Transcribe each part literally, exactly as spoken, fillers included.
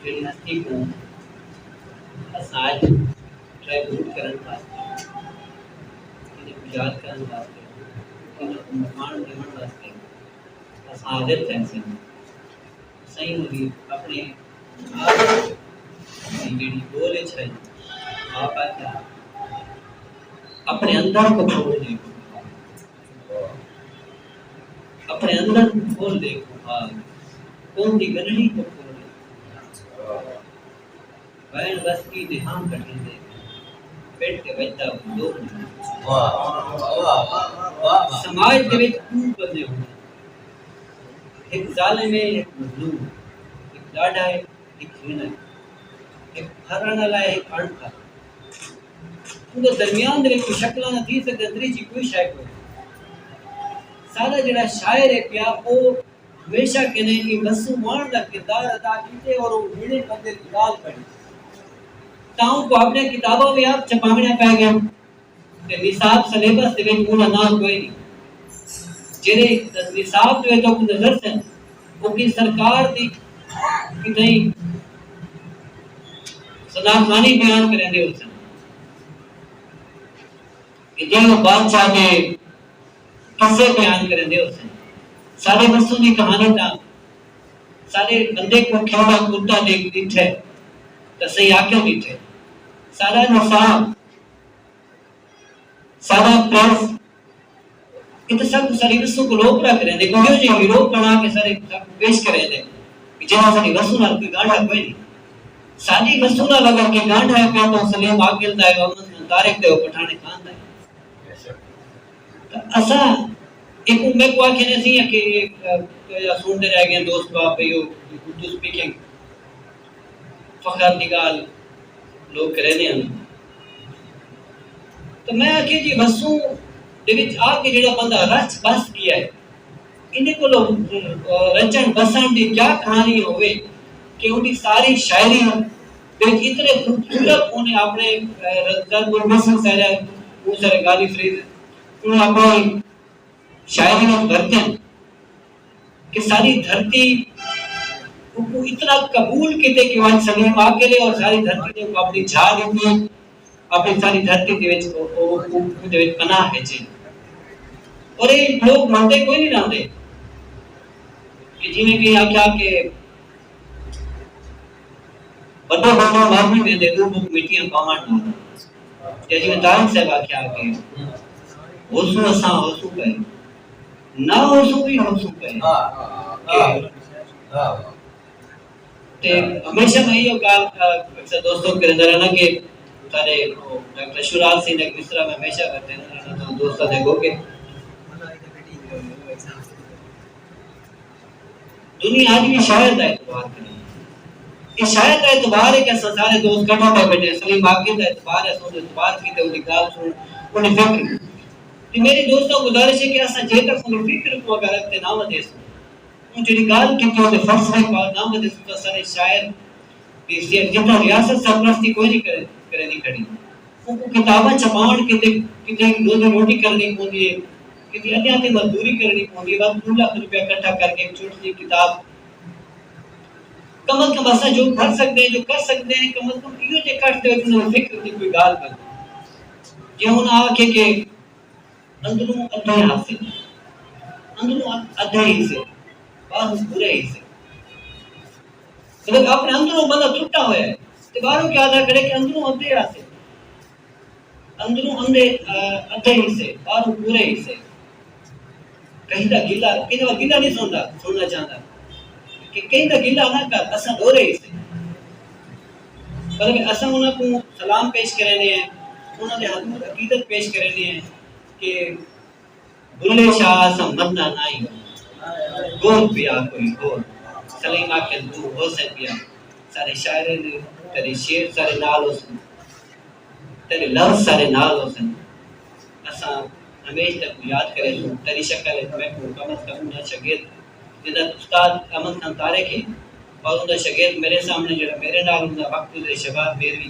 جیڑھی ہستی کوں اساں اڄ ٹریبیوٹ کرݨ واسطے، انہیں کوں یاد کرݨ واسطے، انہیں کوں مکھاݨ ݙیوݨ واسطے اساں حاضر تھئے سے۔ سئیں ہوری اپݨے آپ دی جیڑھی ٻول اچ ہئی، آپ آکھیا، اپݨے اندر کوں کھول ݙیکھو، اپݨے اندر کوں کھول ݙیکھو، ہاں، کون دی ڳنڈھڑی کوں کھول ݙیکھو۔ وین وستی دے ہاں کٹھے دے، پٹ تے وجدا کوئی ݙوہ نئیں۔ واہ، واہ، واہ، واہ، واہ۔ سماج دے وچ ݙو بندے ہوندے، ہک ظالم ہے، ہک مظلوم، ہک ݙاڈھا ہے، ہک ہیݨا ہے، ہک پھرݨ والا ہے، ہک اݨ پھر۔ اوندے درمیان دے وچ کوئی شکلاں نہ تھی سڳدے، اندری چی کوئی شے کوئی نئیں۔ ساݙا جیڑھا شاعر ہے پیا، او ہمیشہ کنے ایں وسوں وہݨ دا کردار ادا کیتے اور او ہیݨے بندے دی ڳالھ پڑھی۔ تاں اونکوں اپݨیاں کتاباں وی آپ چھپاوݨیاں پئے ڳئن تے نصاب سلیبس دے وچ اوندا ناں کوئی نئیں۔ جیڑھے نصاب دے وچ اوکوں نظرسن، او کہیں سرکار دی کتھائیں ثناخوانی بیان کریندے ہوسن۔ کہ جیڑھے بادشاہ دے قصے بیان کریندے ہوسن۔ ساݙے وسوں دی کہانی تاں ساݙے بندے کوں کھیݙا کتا ݙیکھ ݙٹھے تاں سئیں آکھے ݙٹھے۔ ساݙا نصاب، ساݙا پریس، اے تاں سب کوں ساݙے وسوں کوں لوک پیا کریندے، کوئی ایہو جیہا ہیرو بݨا کے ساݙے سب کوں پیش کریندے کہ جیڑھا ساݙی وسوں نال کوئی ڳانڈھا کوئی نئیں۔ ساݙی وسوں نال اگر کوئی ڳانڈھا ہے پیا تاں او سلیم عاقل دا ہے، او محمد حسن طارق دا ہے، او پٹھاݨے خان دا ہے۔ تاں اساں ایکوں میکوں آکھیا نہ سی کہ، آ، سݨدے رہ ڳئے دوست باب بھئی، او اردو سپیکنگ فخر دی ڳالھ لوک کریندے ہن۔ تاں میں آکھیا جی وسوں دے وچ آ کے جیڑھا بندہ رچ بس ڳیا ہے، ایندے کولوں، آ، رچݨ بسݨ دی کیا کہانی ہووے کہ اوندی ساری شاعری دے وچ اتنے خوبصورت اونے اپݨے، آ، ضرب المثل سارے، بہت سارے غالب فریز، انہاں اپݨی شاعری وچ ورتن کہ ساری دھرتی اوکوں اتنا قبول کیتے کہ او اڄ سلیم عاقل ہے اور ساری دھرتی نے اوکوں اپݨی جھا ݙتی، اپݨی ساری دھرتی دے وچ او، او، او، اوندے وچ پناہ وچ ہے۔ اور اے لوک منتے کوئی نئیں رہندے کہ جیویں کہیں آکھیا کہ وݙے وݙے مر وی ویندے، ݙو مٹیاں پاوݨ نال۔ یا جیویں طارق صاحب آکھیا کہ ہوسوں اساں ہوسوں پئے، نہ ہوسوں وی ہوسوں پئے۔ ہاں، ہاں، ہاں۔ تے ہمیشہ میں ایہو ڳالھ، آ، اکثر دوستوں کوں کریندا رہنا کہ ساݙے ڈاکٹر اشور لال سئیں دا ہک مصرعہ میں ہمیشہ کریندا رہنا، تاں دوستاں دے اڳوں کہ دنیا اڄ وی شاعر دا اعتبار کریندی ہے۔ اے شاعر دا اعتبار ہے کہ اساں سارے دوست کٹھا پئے ٻیٹھے ہیں۔ سلیم عاقل دا اعتبار ہے، اساں اعتبار کیتے اوندی ڳالھ سݨ، اوندی فکر۔ تے میری دوستاں گزارش ہے کہ اساں جے تک اوندی فکر کوں اگر اڳتے نہ ودھیسوں، اوں جیڑھی ڳالھ کیتی اوندے فلسفے کوں نہ ودھیسوں تاں سارے شاعر دی صحت جتھاں ریاست سرپرستی کوئی نئیں کرے، کریندی کھڑی۔ اوکوں کتاباں چھپاوݨ کیتے کتھے روزی روٹی کرݨی پوندی ہے، کتھے اڳیاں تے مزدوری کرݨی پوندی ہے، وقت ݙو لکھ روپیہ اکٹھا کر کے ہک چھوٹی جئی کتاب، کم از کم اساں جو گھر سڳدے ہیں، جو کر سڳدے ہیں، کم از کم ایہو جے کٹھ تے وچ انہاں دی فکر دی کوئی ڳالھ بݨے۔ جے ہݨ آکھے کہ اندروں ادھے حصے، اندروں ادھے حصے، ٻاہروں پورے حصے۔ مطلب اپݨے اندروں بندہ ٹٹا ہویا ہے تے ٻاہروں کیا ادا کرے کہ اندروں ادھے حصے، اندروں اندھے، آ، ادھے حصے، ٻاہروں پورے حصے۔ کہیں دا گلہ، کہیں دا گلہ نہیں سݨدا، سݨنا چاہندا کہ کہیں دا گلہ نہ کر، اساں ݙورے حصے۔ مطلب اساں انہاں کوں سلام پیش کریندے ہیں، انہاں دے حضور عقیدت پیش کریندے ہیں کہ بلھے شاہ اساں مرداں نائیں، ڳول پیا کوئی ہور۔ سلیم آکھے توں ہوسیں پیا، سارے شاعریں دے تیݙے شعر سارے نال ہوسن، تیݙے لفظ سارے نال ہوسن۔ اساں ہمیش تیکوں یاد کریسوں، تیݙی شکل اچ میکوں کم از کم اوندا شاگرد جیندا استاد احمد خان طارق ہے، اور اوندا شاگرد میݙے سامݨے جیڑھا میݙے نال ہوندا وقت گزرے شہباز میروی،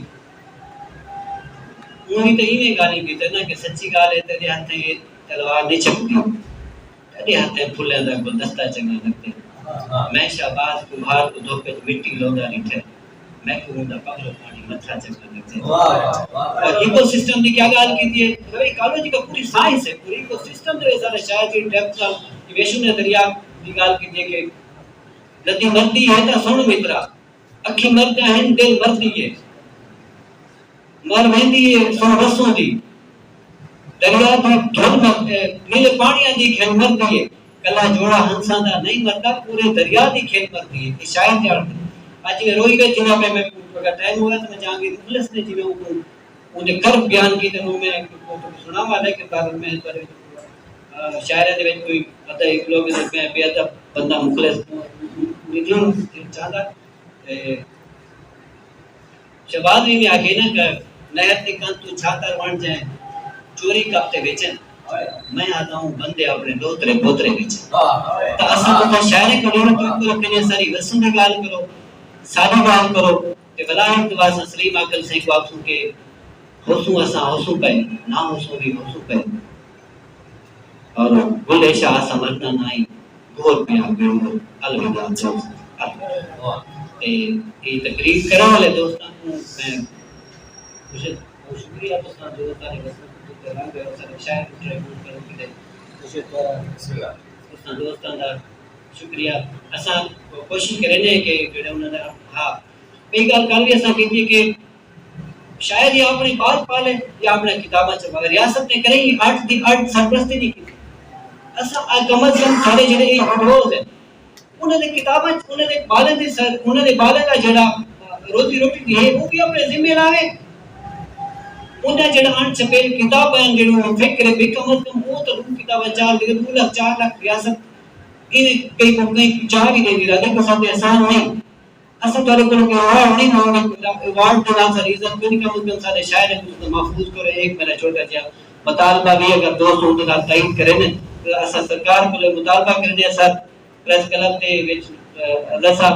اوں وی تاں ایویں ڳالھیں کیتن نا کہ سچی ڳالھ ہے تیݙے ہتھیں اے تلوار نی چکدی، تیݙے ہتھیں پھلیاں دا گلدستہ چنڳا لڳدے۔ میں شہباز کمبھار کوں دھپ اچ مٹی لہندا ݙٹھے۔ میکوں اوندا پگلو پاݨی متھا چکر لڳ ڳئے۔ واہ، واہ، واہ۔ اور ایکو سسٹم دی کیا ڳالھ کیتی ہے؟ مطلب، ایکالوجی دا پوری سائنس ہے، پوری ایکو سسٹم دے وچ سارے شاید جی ڈیپتھ نال ایویشن نظریہ دی ڳالھ کیتی ہے کہ ندی مردی ہے تاں سݨ مترا، اکھیں مردیاں ہن، دل مردی ہے، مر ویندی ہے سݨ وسوں دی۔ دریا دی گھن مر-، اے، نیلے پاݨیاں دی گھن مردی ہے۔ کلھا جوڑا ہنساں دا نئیں مردا، پورے دریا دی گھن مردی ہے۔ اے شاعر تے آڑدے۔ اڄ میں روئی وچ جناب میں، میں اگر ٹائم ہویا تاں میں جہانگیر مخلص نے جیویں اوں، اوں دے کرب بیان کیتے، اوں میں سݨاواں، لیکن پر میں پر، آ، شاعراں دے وچ کوئی ادھا ایک لوگ میں بے ادب بندہ مخلص نہیں چاہندا۔ تے شہباز وی میں آکھے نا کہ نہر تے کندھ توں چھاتر وݨ جائیں، چوری کپ تے ویچن، میں آہدا ہوں بندے اپݨے ݙوہترے پوترے ویچن۔ تاں اساں تاں شاعری کوں ݙیرو توں کرو، کنے ساری وسوں دی ڳالھ کرو، ساݙی ڳالھ کرو۔ تے ولا ہک دفعہ اساں سلیم عاقل سئیں کوں آکھسوں کہ ہوسوں اساں ہوسوں پئے، نہ ہوسوں وی ہوسوں پئے۔ اور گل عشا اساں مردا نہ ہی، گور پیا گور، الوداع دوست، الوداع۔ تے اے تقریر کرݨ والے دوستاں کوں میں خوش، شکریہ دوستاں جو سارے وسن تے رنگ اور سارے شاعر کوں ٹریبیوٹ کرݨ کیتے خوش، دوستاں دوستاں دا شکریہ۔ اساں کوشش کریندے ہیں کہ جڑے انہاں دا، ہاں، ٻئی ڳالھ کل وی اساں کیتی کہ شاعر یا اپݨے ٻال پالے یا اپݨے کتاباں چ پاوے۔ ریاست نے کہیں اٹھ دی اٹھ سرپرستی نہیں کیتی۔ اساں آ کم از کم سارے جڑے اے ہیروز ہیں، انہاں دے کتاباں چ، انہاں دے ٻالیں دی سر، انہاں دے ٻالیں دا جڑا روزی روٹی دی ہے، وہ بھی اپݨے ذمے لاوے۔ انہاں جڑا اݨ چھپیل کتاب ہیں، جڑا فکر ہے، بھی کم از کم وہ تو دو کتاباں چار دے، دو لاکھ چار لاکھ ریاست ایویں کئی کوں کہیں چاہ بھی ݙیندی رہندی، کو سب احسان نہیں۔ اساں تہاݙے کولوں کوئی ایوارڈ نہیں لواوݨے، ایوارڈ دے نال ساری عزت کوئی نہیں، کم از کم سارے شاعر ہیں، کچھ تو محفوظ کرو۔ ایک میرا چھوٹا جہا مطالبہ بھی، اگر دوست اوں دے نال تائید کرے نے، تو اساں سرکار کولوں مطالبہ کرنے ہیں سر، پریس کلب دے وچ، اے، اللہ صاحب،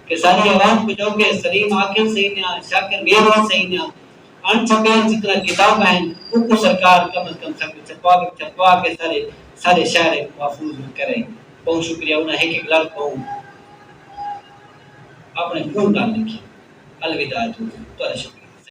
کہ ساری عوام کوں جو کہ سلیم عاقل سئیں نے، شاکر مہروان سئیں نے، اݨ چھپیل جتنا کتاب ہیں، ان کو سرکار کم از کم سب چھپوا کے، چھپوا کے سارے، سارے شاعر محفوظ کرے۔ بہت شکریہ، انہاں ہک ہک لفظ بہوں اپݨے خون نال لکھی۔ الوداع دوست، تہاݙا شکریہ۔